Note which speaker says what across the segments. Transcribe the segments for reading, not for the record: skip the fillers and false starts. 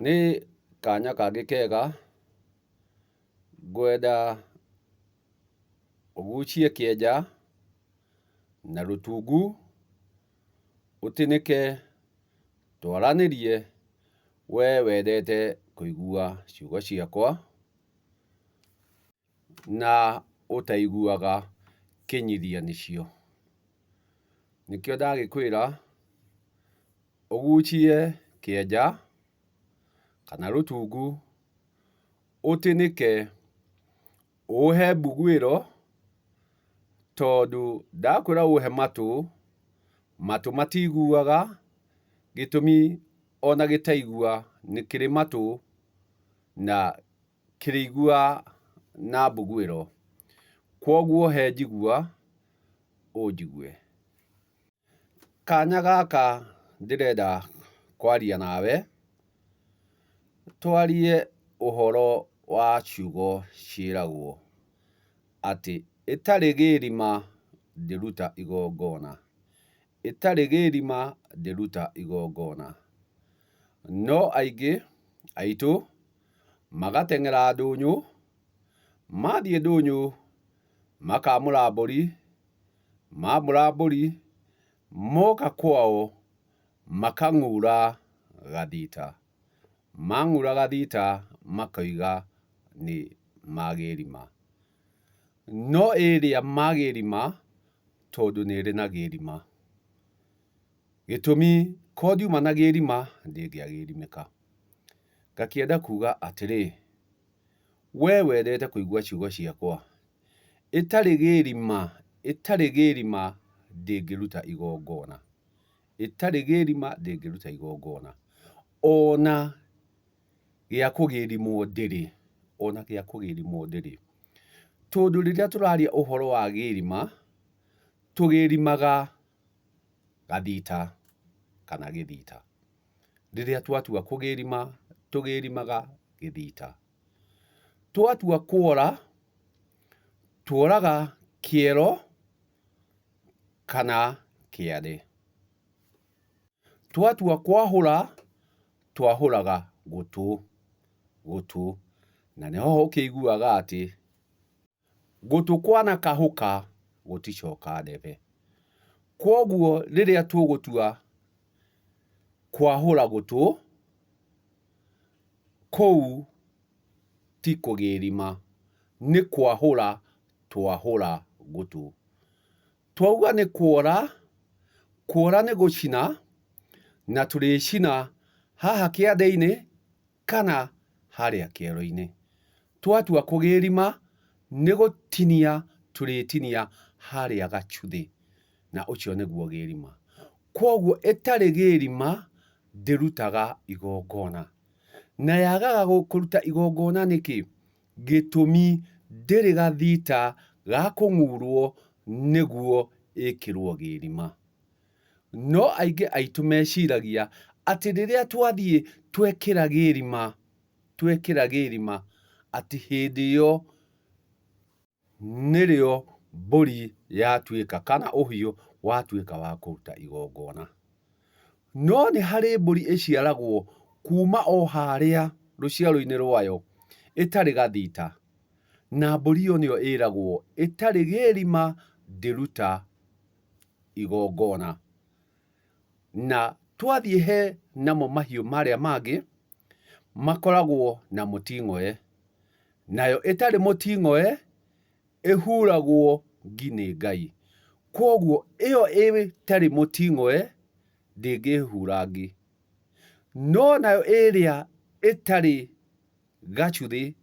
Speaker 1: Nĩ kanya kangĩ kega ngwenda ũgucie kĩenja na rũtungu ũtĩnĩke twaranĩrie we wendete kũigua ciugo ciakwa na ũtaiguaga kĩnyithia nĩcio. Nĩkĩo ndagĩkwĩra ũgucie kĩenja kana rũtungu ũtĩnĩke ũhe mbuguĩro tondũ ndakwĩra ũhe matũ, matũ matiguaga gĩtũmi ona gĩtaigua nĩ kĩrĩ matũ na kĩrĩigua na mbuguĩro. Kwoguo he njigua ũnjigue. Kanya gaka ndĩrenda kwaria nawe, twarie ũhoro wa ciugo ciĩragwo atĩ ĩtarĩ gĩrima ndĩruta igongona, ĩtarĩ gĩrima ndĩruta igongona. No aingĩ aitũ magateng'era ndũnyũ, mathiĩ ndũnyũ makamũra mbũri, Maamũra mbũri, moka kwao makang'ura gathita. Mang'ura gathita makoiga nĩ magĩrima. No ĩrĩa magĩrima tondũ nĩ ĩrĩ na gĩrima. Gĩtũmi ko ndiuma na gĩrima ndĩngĩagĩrimĩka. Ngakĩenda kuga atĩrĩ, we wendete kũigua ciugo ciakwa, ĩtarĩ gĩrima, ĩtarĩ gĩrima ndĩngĩruta igongona, ĩtarĩ gĩrima ndĩngĩruta igongona, ona gĩa kũgĩrimwo ndĩrĩ, ona gĩa kũgĩrimwo ndĩrĩ. Tondũ rĩrĩa tũraria ũhoro wa gĩrima, tũgĩrimaga gathita kana gĩthita. Rĩrĩa twatua kũgĩrima, tũgĩrimaga gĩthita. Twatua kuora, tuoraga kĩero kana kĩande. Twatua kwahũra, twahũraga gũtũ, gũtũ. Na nĩho ũkĩiguaga atĩ gũtũ kwanakahũka gũticoka ndebe. Kwoguo rĩrĩa tũgũtua kwahũra gũtũ, kũu ti kũgĩrima, nĩ kwahũra twahũra gũtũ. Twauga nĩ kuora, kuora nĩ gũcina, na tũrĩcina haha kĩande-inĩ kana harĩa kĩero-inĩ. Twatua kũgĩrima, nĩ gũtinia tũrĩtinia harĩa gacuthĩ, na ũcio nĩguo gĩrima. Kwoguo ĩtarĩ gĩrima ndĩrutaga igongona. Na yagaga kũruta igongona nĩkĩ? Gĩtũmi ndĩrĩ gathita ga kũng'urwo nĩguo ĩkĩrwo gĩrima. No aingĩ aitũ meciragia atĩ rĩrĩa twathiĩ twekĩra gĩrima, twekĩra gĩrima atĩ hĩndĩ ĩyo nĩrĩo mbũri yatuĩka kana ũhiũ watuĩka wa kũruta igongona. No nĩ harĩ mbũri ĩciaragwo kuma o harĩa rũciaro-inĩ rwayo ĩtarĩ gathita, na mbũri ĩyo nĩyo ĩragwo ĩtarĩ gĩrima ndĩruta igongona. Na twathiĩ he namo mahiũ marĩa mangĩ, makoragwo na mũting'oe. Nayo ĩtarĩ mũting'oe, ĩhuragwo ngi nĩ Ngai. Kwoguo ĩyo ĩtarĩ mũting'oe ndĩngĩhura ngi. No nayo ĩrĩa ĩtarĩ gacuthĩ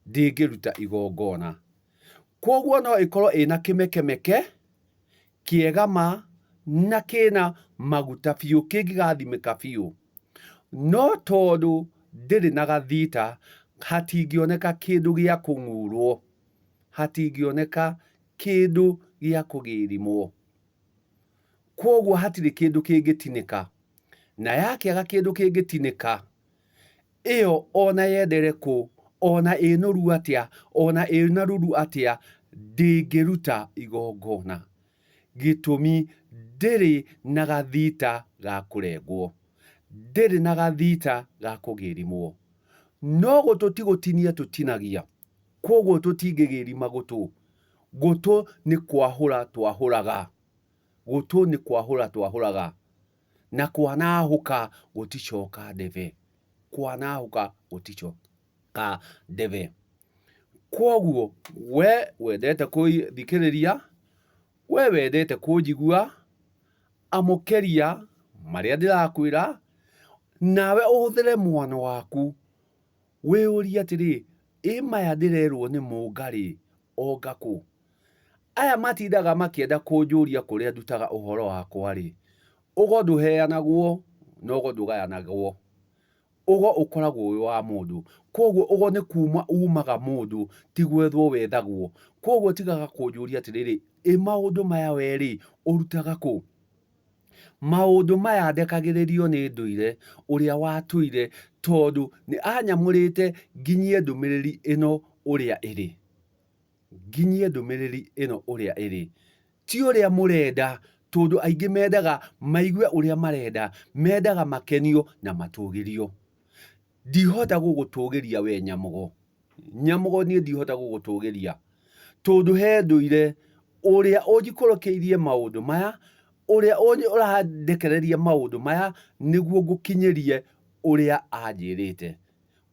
Speaker 1: ndĩngĩruta igongona. Kwoguo no ĩkorwo ĩna kĩmekemeke kĩega ma na kĩna maguta biũ kĩngĩgathimĩka biũ. No tondũ ndĩrĩ na gathita hatingĩoneka kĩndũ gĩa kũng'urwo, hatingĩoneka kĩndũ gĩa kũgĩrimwo. Kwoguo hatirĩ kĩndũ kĩngĩtinĩka. Na yakĩaga kĩndũ kĩngĩtinĩka, ĩyo ona yendere kũ, ona ĩ noru atĩa, ona ĩna ruru atĩa, ndĩngĩruta igongona. Gĩtũmi ndĩrĩ na gathita ga kũrengwo. Ndĩrĩ na gathita ga kũgĩrimwo. No gũtũ ti gũtinia tũtinagia, kwoguo tũtingĩgĩrima gũtũ. Gũtũ nĩ kwahũra twahũraga. Gũtũ nĩ kwahũra twahũraga. Na kwanahũka gũticoka ndebe. Kwanahũka gũticoka ndebe. Kwoguo we wendete kũthikĩrĩria, we wendete kũnjigua, amũkĩria marĩa ndĩrakwĩra, nawe ũhũthĩre mwano waku, wĩyũrie atĩrĩ, ĩ maya ndĩrerwo nĩ Mũnga-rĩ, onga kũ? Aya matindaga makĩenda kũnjũria kũrĩa ndutaga ũhoro wakwa-rĩ, ũgo ndũheanagwo na ũgo ndũgayanagwo. Ũgo ũkoragwo wĩ wa mũndũ. Kwoguo ũgo nĩ kuma umaga mũndũ, ti gwethwo wethagwo. Kwoguo tigaga kũnjũria atĩrĩrĩ, ĩ maũndũ maya we rĩ, ũrutaga kũ? Maũndũ maya ndekagĩrĩrio nĩ ndũire ũrĩa watũire tondũ nĩ anyamũrĩte nginyie ndũmĩrĩri ĩno ũrĩa ĩrĩ. Nginyie ndũmĩrĩri ĩno ũrĩa ĩrĩ. Ti ũrĩa mũrenda, tondũ aingĩ mendaga maigue ũrĩa marenda, mendaga makenio na matũgĩrio. Ndihota gũgũtũgĩria we Nyamũgo. Nyamũgo niĩ ndihota gũgũtũgĩria, tondũ he ndũire ũrĩa ũnjikũrũkĩirie maũndũ maya, ũrĩa ũrandekereria maũndũ maya nĩguo ngũkinyĩrie ũrĩa anjĩrĩte.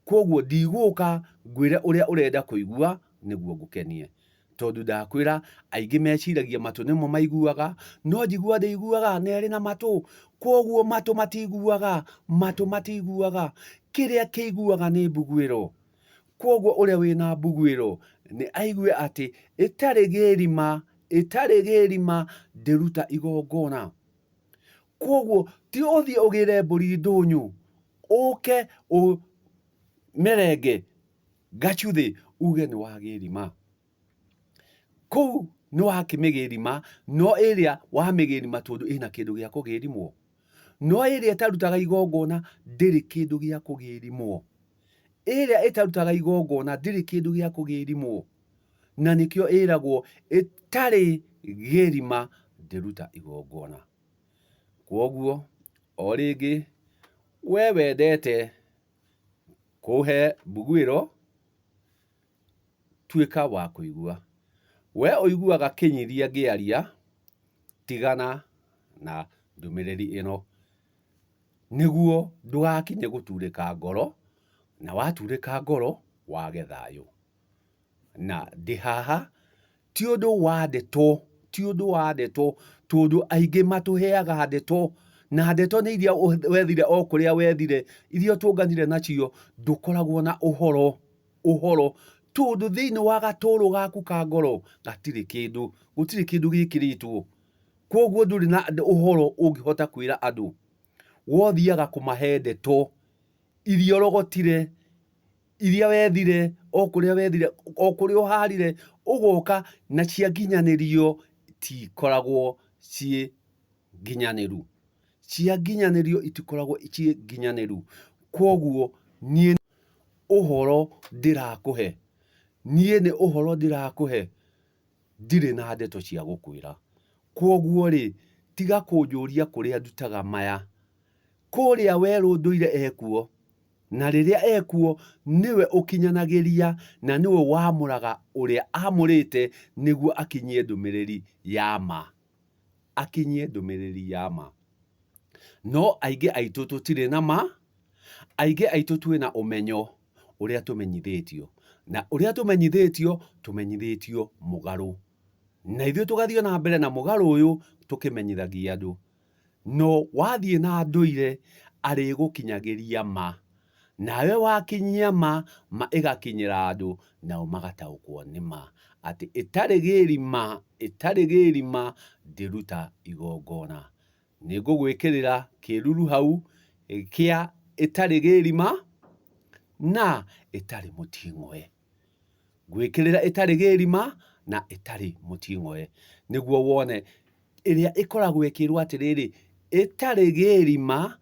Speaker 1: Kwoguo ndigũka ngwĩre ũrĩa ũrenda kũigua nĩguo ngũkenie. Tondũ ndakwĩra aingĩ meciragia matũ nĩmo maiguaga, no njigua ndĩiguaga na ĩrĩ na matũ. Kwoguo matũ matiguaga, matũ matiguaga. Kĩrĩa kĩiguaga nĩ mbuguĩro. Kwoguo ũrĩa wĩna mbuguĩro nĩ aigue atĩ ĩtarĩ gĩrima, ĩtarĩ gĩrima ndĩruta igongona. Kwoguo ti ũthiĩ ũgĩre mbũri ndũnyũ, ũke ũmĩrenge gacuthĩ uge nĩ wagĩrima. Kũu nĩ wakĩmĩgĩrima no ĩrĩa wamĩgĩrima tondũ ĩna kĩndũ gĩa kũgĩrimwo. No ĩrĩa ĩtarutaga igongona ndĩrĩ kĩndũ gĩa kũgĩrimwo. Ĩrĩa ĩtarutaga igongona ndĩrĩ kĩndũ gĩa kũgĩrimwo. Na nĩkĩo ĩragwo ĩtarĩ gĩrima ndĩruta igongona. Kwoguo o rĩngĩ we wendete kũhe mbuguĩro, tuĩka wa kũigua. We ũiguaga kĩnyiria ngĩaria, tigana na ndũmĩrĩri ĩno, nĩguo ndũgakinye gũturĩka ngoro, na waturĩka ngoro wage thayũ. Na ndĩ haha ti ũndũ wa ndeto, ti ũndũ wa ndeto, tondũ aingĩ matũheaga ndeto, na ndeto nĩ iria wethire o kũrĩa wethire, iria ũtũnganire nacio, ndũkoragwo na ũhoro, ũhoro, tondũ thĩinĩ wa gatũrũ gaku ka ngoro gatirĩ kĩndũ, gũtirĩ kĩndũ gĩkĩrĩtwo. Kwoguo ndũrĩ na ũhoro ũngĩhota kwĩra andũ. Wothiaga kũmahe ndeto iria ũrogotire, iria wethire, o kũrĩa wethire, o kũrĩa ũharire, ũgoka na ciakinyanĩrio itikoragwo ciĩ nginyanĩru. Ciakinyanĩrio itikoragwo ciĩ nginyanĩru. Kwoguo niĩ ũhoro ndĩrakũhe, niĩ nĩ ũhoro ndĩrakũhe, ndirĩ na ndeto cia gũkwĩra. Kwoguo rĩ, tiga kũnjũria kũrĩa ndutaga maya. Kũrĩa werũ ndũire ekuo, na rĩrĩa ekuo nĩwe ũkinyanagĩria na nĩwe wamũraga ũrĩa amũrĩte nĩguo akinyie ndũmĩrĩri ya ma. Akinyie ndũmĩrĩri ya ma. No aingĩ aitũ tũtirĩ na ma, aingĩ aitũ twĩna ũmenyo ũrĩa tũmenyithĩtio. Na ũrĩa tũmenyithĩtio, tũmenyithĩtio mũgarũ. Na ithuĩ tũgathiĩ na mbere na mũgarũ ũyũ tũkĩmenyithagia andũ. No wathiĩ na ndũire arĩgũkinyagĩria ma. Nawe wakinyia ma, ma ĩgakinyĩra andũ nao magataũkwo nĩ ma. Atĩ ĩtarĩ gĩrima, ĩtarĩ gĩrima ndĩruta igongona. Nĩngũgwĩkĩrĩra kĩruru hau kĩa ĩtarĩ gĩrima na ĩtarĩ mũting'oe. Ngwĩkĩrĩra ĩtarĩ gĩrima na ĩtarĩ mũting'oe, nĩguo wone ĩrĩa ĩkoragwo ĩkĩrwo atĩrĩrĩ, ĩtarĩ gĩrima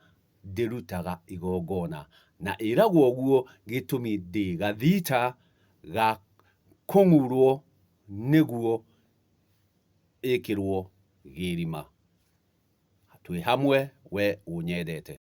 Speaker 1: ndĩrutaga igongona. Na ĩragwo ũguo gĩtũmi ndĩ gathita ga kũng'urwo nĩguo ĩkĩrwo gĩrima. Twĩ hamwe we ũnyendete.